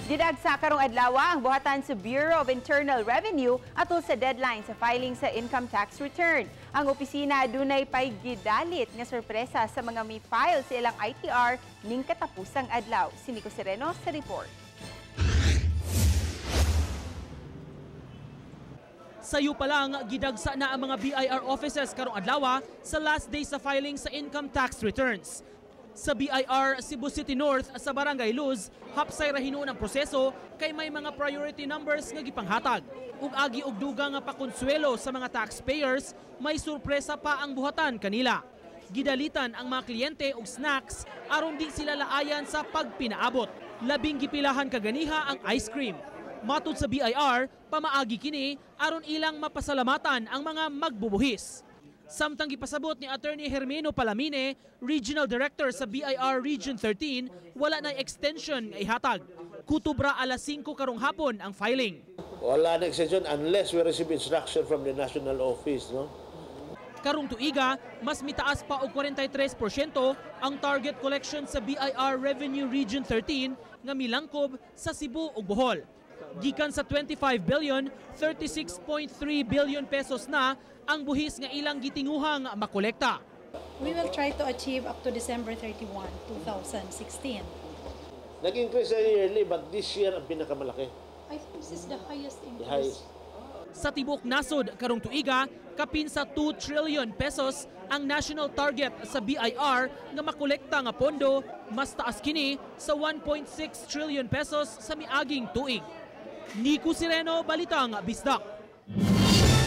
Gidagsa karong adlaw ang buhatan sa Bureau of Internal Revenue atol sa deadline sa filing sa income tax return. Ang opisina adunay pay gidalit nga sorpresa sa mga mi-file sa ilang ITR ning katapusang adlaw. Si Nico Sereno sa report. Sayo pa lang, gidagsa na ang mga BIR offices karong adlaw sa last day sa filing sa income tax returns. Sa BIR Cebu City North sa Barangay Luz, hapsay ra hinuon ang proseso kay may mga priority numbers nga gipanghatag. Ug agi og dugang nga pakonsuelo sa mga taxpayers, may sorpresa pa ang buhatan kanila. Gidalitan ang mga kliyente og snacks aron di sila laayan sa pagpinaabot. Labing gipilahan kaganiha ang ice cream. Matud sa BIR, pamaagi kini aron ilang mapasalamatan ang mga magbubuhis. Samtang gipasabot ni Attorney Hermino Palamine, Regional Director sa BIR Region 13, wala na extension nga ihatag. Kutubra alas 5 karong hapon ang filing. Wala na extension unless we receive instruction from the national office, no? Karong tuiga, mas mitaas pa og 43% ang target collection sa BIR Revenue Region 13 nga milangkob sa Cebu ug Bohol. Gikan sa 25 billion, 36.3 billion pesos na ang buhis nga ilang gitinguhang makolekta. We will try to achieve up to December 31, 2016. Nag-increase na yearly, but this year ang pinakamalaki. I think this is the highest The increase. highest. Sa tibok nasod karong tuiga, kapin sa 2 trillion pesos ang national target sa BIR nga makolekta nga pondo, mas taas kini sa 1.6 trillion pesos sa miaging tuig. Nico Sireno, Balitang Bisdak.